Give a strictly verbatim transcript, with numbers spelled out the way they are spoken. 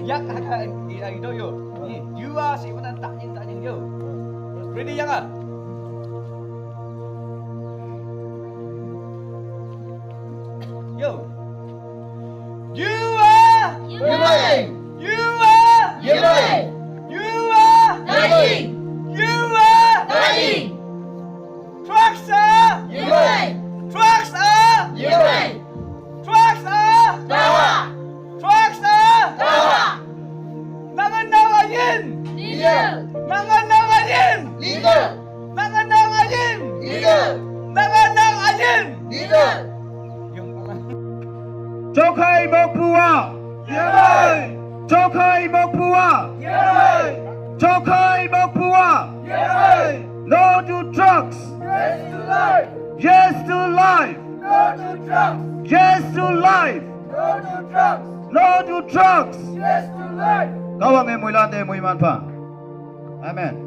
Yak ada i ai do yo. Ni, you are si mana tak ning tak ning yo. Ready yang ah. Yo. You are. You are. You are. You are. You are. Dying. You are. Dying. Drugs are. You are. Drugs are. You are. Drugs are. Dawa. Drugs are. Dawa. Nangan nangayin. Legal. Nangan nangayin. Legal. Nangan nangayin. Legal. Nangan nangayin. Legal. Chokha i mokpu a. Yay. Chokha i mokpu a. Yay. Chokha i mokpu a. Yay. No to drugs. Yes to life. Yes to life. No to drugs. Yes to life. No to drugs. No to drugs. Yes to life. Kahwang e muilante muiman pha. Amen.